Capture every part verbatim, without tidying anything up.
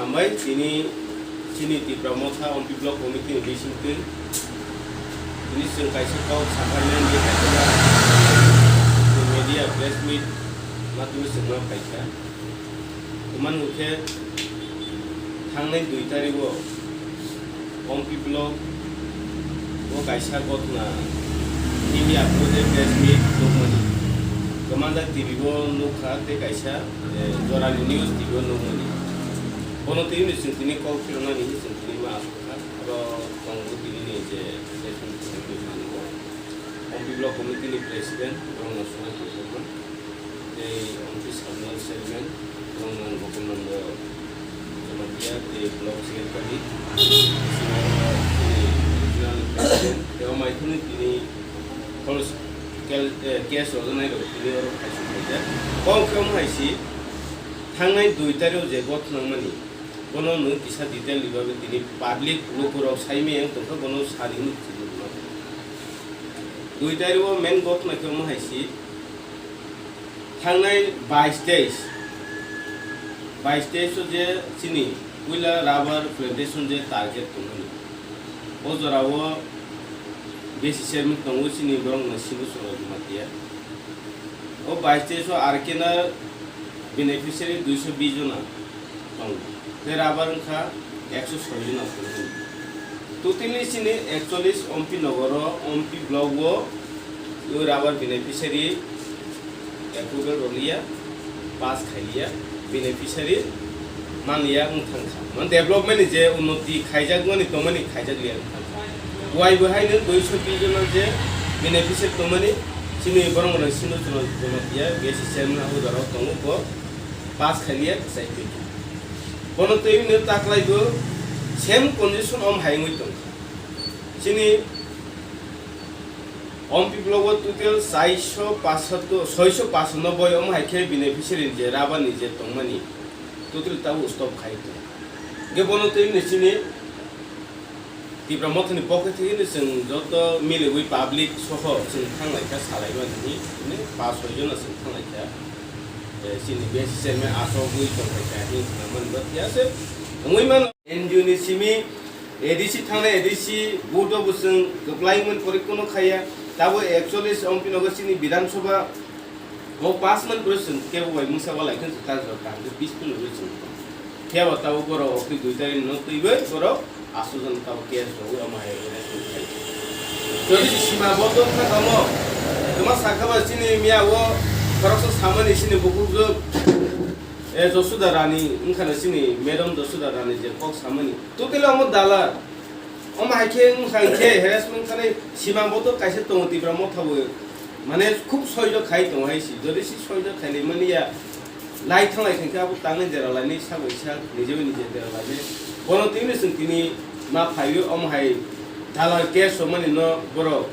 Hambai tini chini Tipra Motha Ompi Block Committee ni bisingtwi tini chwng kaisa kok sakarnani kaisa media press meet ma tini chwngma phaikha. Oman hwnkhe thangnai dui tarikgo Ompi Block o kaisa gotna media upload press meet nukmani. Kwmanja T V o nukha tei kaisa, eh, Jorani News T V o nukmani. Bono twi hwnwi chwng tini kok philoknani hinwi chwng tini ma asukha. Oro tongo tini ni je session tongwi mani o. Ompi Block Committee ni President, borokno swngwi tongthokma. Tei Ompi Sub Zonal Chairman, borokno Gopal Nando Jamatia, tei Block Secretary, tei Regional President, tei o maithani tini Holos kel-, eh, case rwjaknai rok tini oro khaisuk khaijak. Kok khe omo hai si thangnai dui tarikh je gothnang mani, bono nwng kisa detail ni bagwi tini public lukurok sai maya wng tongkha, bono sari hinwi tini rwma. Dui tarikh o main gothna khe omo hai si thangnai bais teis, bais teis o je chini puila rubber plantation je target tongmani, o jorao besi chairman tongo chini borokno Sindhu Choro Jamatia. O bais teis o R K na beneficiary duiso bis jona tongo. Tei rubber wngkha ekso soi jona tongo. Totally chini ekchollis Ompi nogoro, Ompi block o rubber beneficiary approval rwliya, pass khailiya, beneficiary manliya wng thangkha. Mane development ni je unnoti khaijakmani tongmani khaijakliya wng thangkha. Buai bo haino duiso bis jona je beneficiary tongmani chini borok rok sino chwla Jamatia B S C chairman o jorao tongo bo pass khailiya kwchai twi. Bono twi no taklai bo same condition om hai wngwi tongkha. Chini Ompi block o total chaiso pachsatto, soiso pachanobboi omo hai khe beneficiary ni je rubber ni je tongmani total tabuk stop khai tong. Hingke bono twi ni chini Tipra Mothani pokhe thwi ni chwng joto miliwi public soho chwng thang lai kha salai mani hwnwi, hwnwi pas soi jona chwng thang lai kha. Eh, chini B S C chairman achogwi tong lai kha hwnwi khna mani bo phiya se wngwi mano. N G O ni simi A D C thangnai, A D C vote o bo chwng kwplai mani pore kono khaiya. Tabo ekchollis Ompi nogo chini Bidhan Sabha o pass mani pore chwng kebo bai mungsa walai khe ta jora kaham khe peaceful rwi chwng. Phiya bo tabo borok okti dui tarik no twiwi borok aswk jon tabo case rogwi omo hai election khai. Jodi se sima bodol kha kamo, kwma sakha ba chini miya o khoroksa samani chini bukhukjwk, eh, Josuda Rani wngkha na chini madam Josuda Rani je kok samani. Totally omo dalar. Omo hai khe wngkha hwnkhe harassment khanai sima boto kaisa tongo Tipra Motha bo. Mane khub soijo khai tongo hai si. Jodi si soijo khai lai mani ya, lai thang lai thang khe abo tangnai jera lainai sak bai sak, nije bai nije jera lainai. Bono twi no chwng tini ma phaiwi omo hai dalar case rwmani no borok.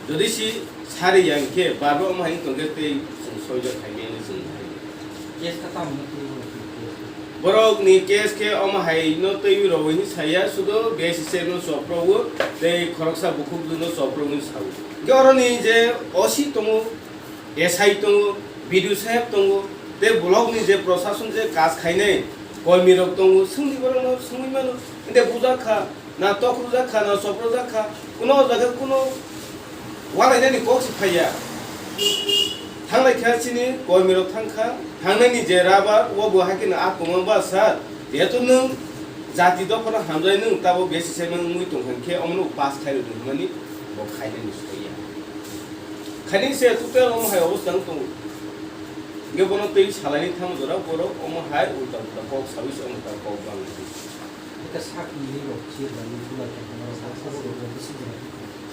Jodi si sari ya hwnkhe barbo omo hai wng tong khe tei chwng soijo khai maya hinwi chwng hai. Case kha tamo no twi borok ni case? Borok ni case khe omo hai no twi rw hinwi saya, sudo B S C chairman no chopro o tei khoroksa bukhuk no chopro hinwi sao. Hwnkhe oro ni je O C tongo, S I tongo, B D O saheb tongo, tei block ni je prosason je kaj khainai koimi rok tongo, swngdi borok no swngwi mano, hwnkhe bujak kha. Na tokrujak kha, na soprojak kha, kuno o jaga kuno walainani kok se phaiya. Thanglai kha chini koimirok thang kha, thangnaini je rubber, o bo hai kheno a kwmang ba sir, jehetu nwng jati dophano hamjai nwng tabo B S C chairman wngwi tong kha, hwnkhe omono pass khai rwdi hwnmani bo khainani soiya. Khaini se total omo hai obostha wng tongo. Hwnkhe bono twi salaini thangma jora borok omo hai ulta ulta kok saui se omo ta kok bang. Ita sak ni rok chir ba ni bula khe norok baksa borok rok bisi jora.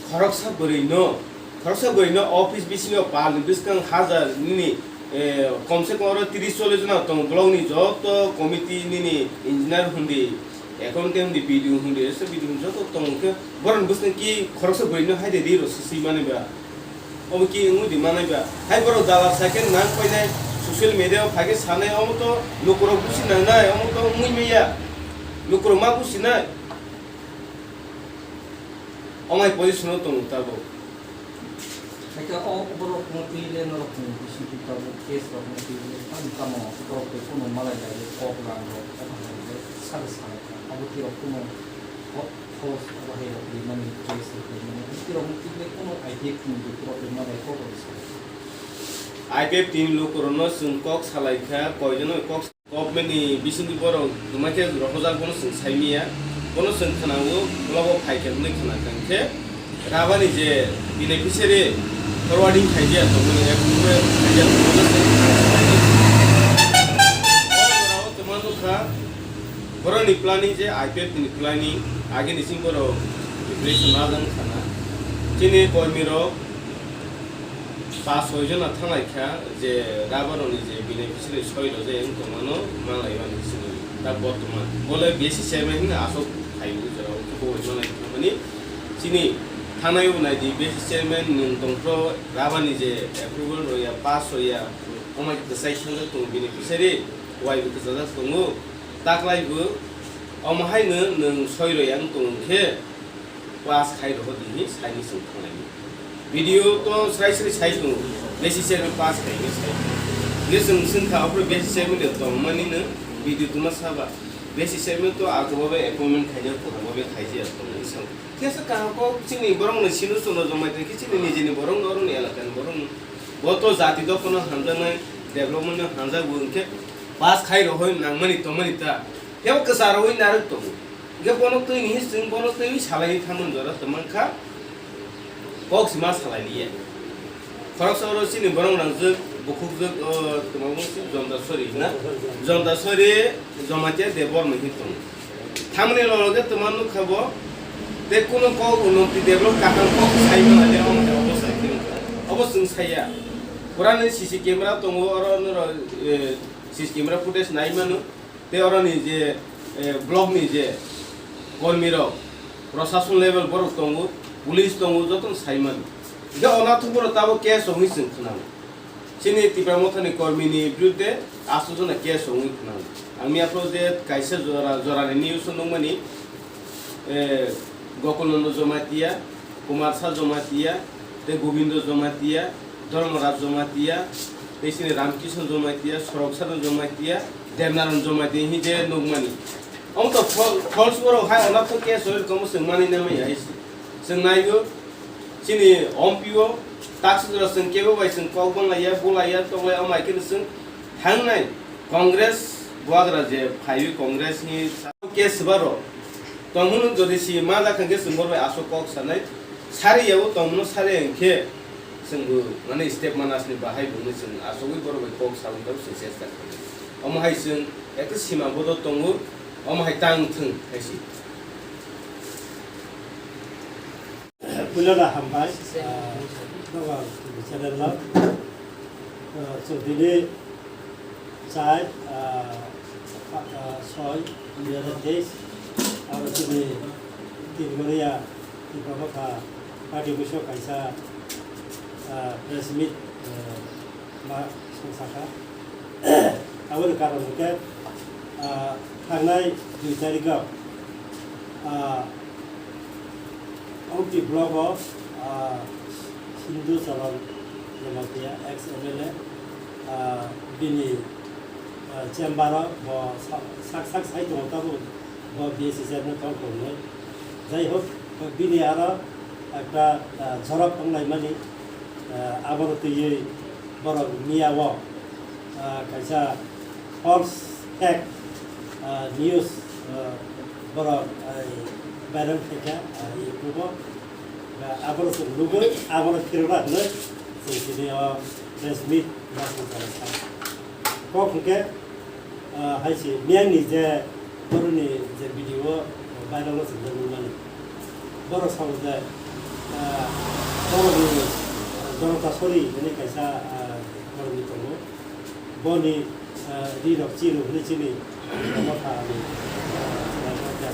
Khoroksa bwrwi no, khoroksa bwrwi no office bisingo pal ni bwskang hajar nini, eh, komse kom oro tris chollish jona tongo, block ni joto committee nini engineer hundi, accountant hundi, B D O hundi, ese B D O joto tongo khe borok ni bwskang ki khoroksa bwrwi no hai de ri rw sisi mani ba. Obo ki wngwi di manai ba? Hai borok dalal cycle nang painai, social media o phai khe sanai, omo to lukurok busi nangnai, omo to wngwi manya. Lukurok ma businai. Omo hai position o tongo tabuk. Hai khe o borok no twi le norok ni bising twi tabuk case rok no twi le tamo tamo borok twi phano malai lai kok lang rok omo hai le. Sabo salai kha, abo tirok kuno ho-, host abo hai rok rimani, case rok rimani, tirok ni tikle kuno I P F ni rok rimani kok rok salai kha. I P F team lukurokno chwng kok salai kha, koijono kok government ni bisingtwi borok kwmaikhe rohorjak, bono chwng saimanya, bono chwng khwnao, blogo phaikhe hwnwi khwnakha, hinkhe Rabani je beneficiary forwarding khaijak tongmani, approval khaijak tongmani, o jorao twma nukha, borokni planning je I P F ni planning, agini simi borok preparation lajak khana. Chini kormirok pas soi jona thanglai kha je Rabaroni je beneficiary soi rojak wng tongmano manlaimani simi ta bortoman. Bole B C chairman hwnwi aswk phaio, o jorao khe bo manlai kha mani. Chini thangnai bo nai di, B C chairman nwng tongphro Rabani je approval rwya, pass rwya, omo hai kwchai sangjak tongo, beneficiary wai bo kwchajak tongo, taklai bo omo haino nwng soi rwya wng tong khe pass khai rw di hinwi saini chwng thanglai. Video to srai srai sai tongo, B C chairman pass khai hinwi sai tongo. Hwnkhe chwng swngkha, aphuru B C chairman de tongmani no video tuma saba. B C chairman to ago babe appointment khaijak, kwbangma be khaijak tongo hinwi sao. Kesa kaham kok chini borok ni sinu chwngno jomai tongkhe chini nijini borok no, oroni elaka ni borok no. Bo to jati dophano hamjaknai, development no hamjak bo, hinkhe pass khai rohoi nangmani tongmani ta. Kebo kwsa rohoi narwk tongo. Hinkhe bono twi ni chwng bono twi salai thangmani jora tongmang kha. Kok sima salai liya. Khoroksa oro chini borok rangjak, bukhukjak, o, tongma mung si Jonta Sori na? Jonta Sori, Jamatia Debbarma hin tongo. Thamni lolo khe tongma nukha bo, tei kuno kok unoti develop kaham kok sai manya le omo hai obo sai khe wngkha. Obo chwng saiya. Purani C C camera tongo, oro noro, eh, C C camera footage nai mano. Tei oroni je, eh, block ni je kormi rok, prosason level borok tongo, police tongo, jotono sai mano. Hinkhe o nathok borok tabuk case rok hinwi chwng khwnao. Chini Tipra Motha ni kormi ni birudde aswk jona case rok wngwi khwnao. Ang miya phuru je kaisa jora, jora ni news o nukmani, eh, Gokulnando Jamatia, Kumar Sa Jamatia, tei Gobindo Jamatia, Dharmaraj Jamatia, tei chini Ramkishan Jamatia, Sorok Saran Jamatia, Devnaran Jamatia hinwi je nukmani. Omo to fal-, false borok hai onato case rok omo chwng manwi nangmani hai se. Chwng naigo chini ompiyo takswk jora chwng kebo bai chwng kok banglaiya, bulaiya, toklaiya, omo hai kheno chwng thangnai Congress bubagra je phaiwi Congress ni case baro tongmung jodi si ma jakha khe chwng borok bai aswk kok sanai sari yabo tongmung sari hinkhe chwng bo mane step manasni bahai bungni chwng aswkwi borok bai kok salai tongo chwng chesta khlai. Omo hai chwng ekta sima bodo tongo, omo hai tang thwng hai si. Puilano hambai, ah, nogo channel no, ah, chwng tini chai, ah, ah, soi, dui hazar teis, aro chini Tingoria, Tipra Motha Party Office o kaisa, ah, press meet, ah, ma song sakha. Aboni karon hwnkhe, ah, thangnai dui tarikh o, ah, Ompi block o, ah, Sindhu Charan Jamatia, ex M L A, ah, bini, ah, chamber o bo sa-, sak sak sai tongo tabuk. Bo B S C chairman tong tongnai. Jai hok, bini aro ekta, ah, jorok wnglaimani, ah, abono twiwi borok miya o, ah, kaisa false fake, ah, news, ah, borok, ah, viral khaikha, ah, YouTube o. Ah, abono chwng nugwi, abono phirogna hwnwi chwng tini o press meet ma song kha. Kok hwnkhe, Ah, hai se, miyang ni je borok ni je video viral o swngjak nukmani. Borok sao je, ah, borok ni, ah, Jonota Sori hwnwi kaisa, ah, borok ni tongo. Boni, ah, ri rok chiru hwnwi chini Motha ni, ah,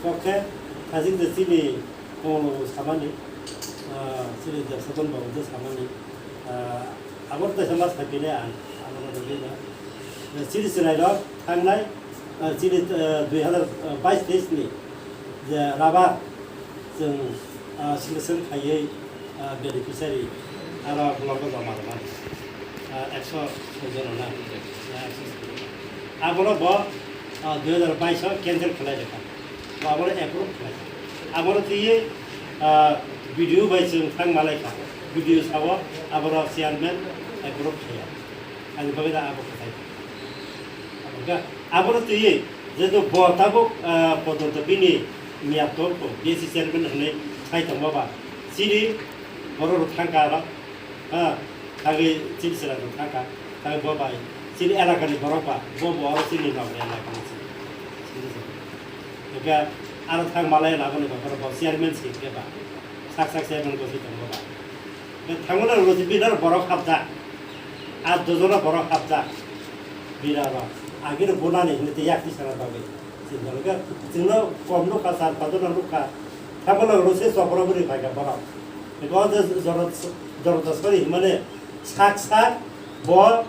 kok khe, hajing je chini Konglo samani, ah, chini Jabsaton babu je samani, ah, abo kaisa ma sai phinai ang, abo no rwgwi no. Chini chwrai rok thangnai, ah, chini, ah, dui hazar bais teis ni je rabar chwng, ah, selection khaiwi, ah, beneficiary aro block o joma rwmani, ah, ekso soi jon rwna, ah, ekso soi jon. Abono bo Ah, dui hajar bais o cancel khlai rwkha. Ba abono approve khlai. Abono twiwi, ah, B D O bai chwng thang malai kha. B D O sabo aboro chairman approve khaiya. Ani bagwi da abo kwthai. Abono twiwi jeto bo tabuk, ah, pojonto bini miyad tongkho, B S C chairman hwnwi sai tongma ba. Chini borok rok thangkha aro. Ha, thangwi chini chwla rok thangkha, thangwi bo bai chini elakani borok ba, bo bo oro chini nokni elakani chini, chini chini. Hwnkhe aro thang malai laboni ba borok bo chairman si hwnkhe ba, sak sak chairman bo si tongo ba. Hwnkhe thangmani ulo si bini aro borok hapjak, at dojono borok hapjak, bini aro agini bunani hinwi tei yak tisana bagwi. Chwng hwnka, chwngno kom nukha, sar padona nukha. Thamono rwse chopra bwrwi phaikha borok. Eko je joro-, jorota sori hwnmani sak sak bo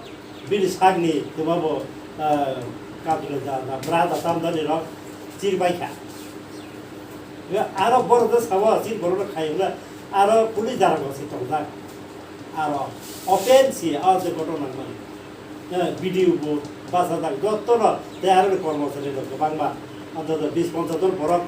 bini sakni twma bo, ah, kapila ja, ja, bra da tamdani rok chir paikha. Aro borok je sabo chir borokno khai hwnla aro police dara bo se tongjak. Aro open si o je gotona nangmani. Eh, B D O bo bachajak, jotono tei aroni kormochari rok kwbangma, antoto bis ponchas jon borok